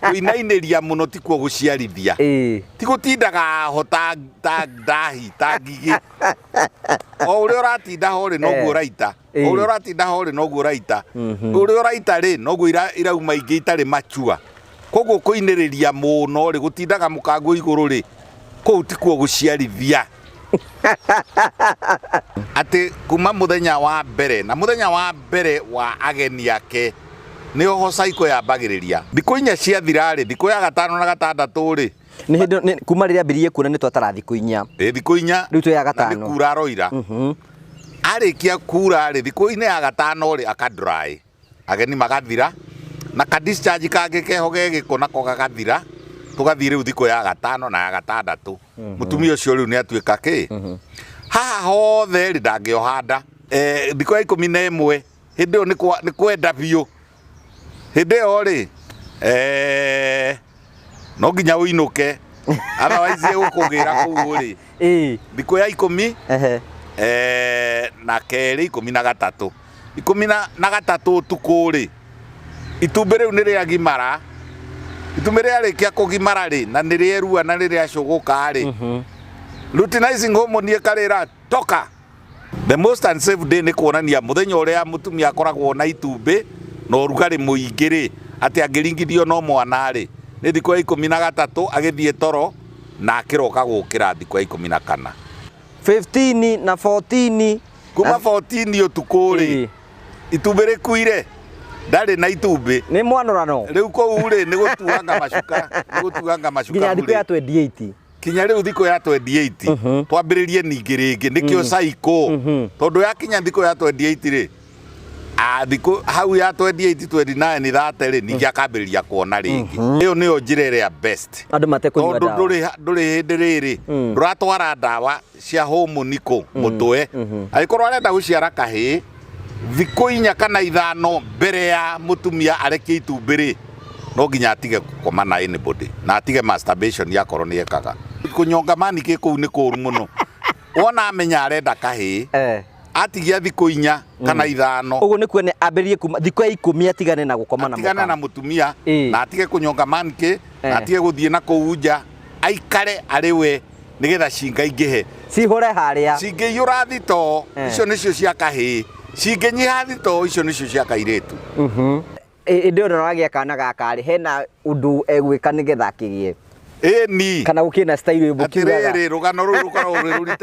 Kũinainĩria mũno tikuo gũciarithia. Ti gũtindaga ho ta ndahi, ta ngigĩ. O ũrĩa ũratinda ho rĩ, noguo ũraita. O ũrĩa ũratinda ho rĩ, noguo ũraita. Ũrĩa ũraita rĩ, noguo irauma ingĩ itarĩ mature. Koguo kũinĩrĩria mũno rĩ, gũtindaga mũkango igũrũ rĩ, kũu tikuo gũciarithia. Atĩ kuma mũthenya wa mbere na mũthenya wa mbere wa ageni ake nĩho ho cycle yambagĩrĩria. Thikũ 4 ciathira rĩ, thikũ ya gatano na gatandatũ rĩ, Nĩ hĩndĩ kuma rĩrĩa ambĩrĩirie kuona nĩ twatara thikũ 4. Ĩ, thikũ 4. Rĩu twĩ ya Na nĩ gatano. kura aroira. Arĩkia kura rĩ, thikũ-inĩ ya gatano rĩ, aka dry. Ageni magathira na ka discharge kangĩ keho ge gĩko nako gagathira, tũgathiĩ rĩu thikũ ya gatano na ya gatandatũ. Mũtumia ũcio rĩu nĩ atuĩka kĩ? Haha hothe rĩ, ndangĩoha nda. Thikũ ya 11, hĩndĩ ĩyo nĩ kwenda biũ. Hĩndĩ ĩyo rĩ, no nginya ũinũke, otherwise ĩgũkũgĩra kũu rĩ. Thikũ ya ikũmi na kerĩ, 13, 13 ũtukũ rĩ, itumbĩ rĩu nĩ rĩagimara. Itumbĩ rĩarĩkia kũgimara rĩ, na nĩ rĩerua na nĩ rĩacũgũka rĩ, luteinizing hormone ĩkarĩra toka. The most unsafe day nĩ kuonania mũthenya ũrĩa mũtumia akoragwo na itumbĩ na ũrugarĩ mũingĩ rĩ, atĩ angĩringithio no mwana rĩ, nĩ thikũ ya 13 agĩthiĩ toro na akĩroka gũkĩra thikũ ya 14. 15 na 14. Kuma 14 ũtukũ rĩ, itumbĩ rĩkuire, ndarĩ na itumbĩ. Nĩ mwanorano. Rĩu kũu rĩ, nĩ gũtuanga macuka, nĩ gũtuanga macuka Nginya thikũ rĩ. ya 28. Kinya rĩu thikũ ya 28 twambĩrĩrie ningĩ rĩngĩ, nĩkĩo cycle. Tondũ yakinya thikũ ya 28 rĩ, thikũ hau ya 28, 29, 30 rĩ, ningĩ akambĩrĩria kuona rĩngĩ. Ĩyo nĩyo njĩra ĩrĩa best. Andũ matekũnyua Tondũ ndawa. ndũrĩ hĩndĩ rĩrĩ, ndũratwara ndawa cia hormone kũ mũtwe. Angĩkorwo arenda gũciara kahĩĩ, thikũ 4 kana 5 mbere ya mũtumia arekie itumbĩ rĩ, no nginya atige gũkoma na anybody na atige masturbation yakorwo nĩ ekaga. Kũnyonga manike kũu nĩ kũru mũno. Wona amenya arenda kahĩĩ, atigia thikũ 4 kana 5. Ũguo nĩ kuona ambĩrĩrie kuma thikũ ya 10 atigane na gũkoma na Atigane mũka. na mũtumia, na atige kũnyonga manike, na atige gũthiĩ na kũu nja, aikare arĩ we nĩgetha cingaingĩhe. Cihũre harĩa. Cingĩiyũra thitoo, icio nĩcio cia kahĩĩ. Cingĩnyiha thitoo, icio nĩcio cia kairĩtu. Hĩndĩ ĩyo ndoragĩa kana gaka rĩ, hena ũndũ egwĩka nĩgetha akĩgĩe. Ĩni. Kana gũkĩrĩ na style ĩmwe kiugaga. Atĩrĩrĩ, rũgano rũu rũkoragwo rwĩ rũritũ.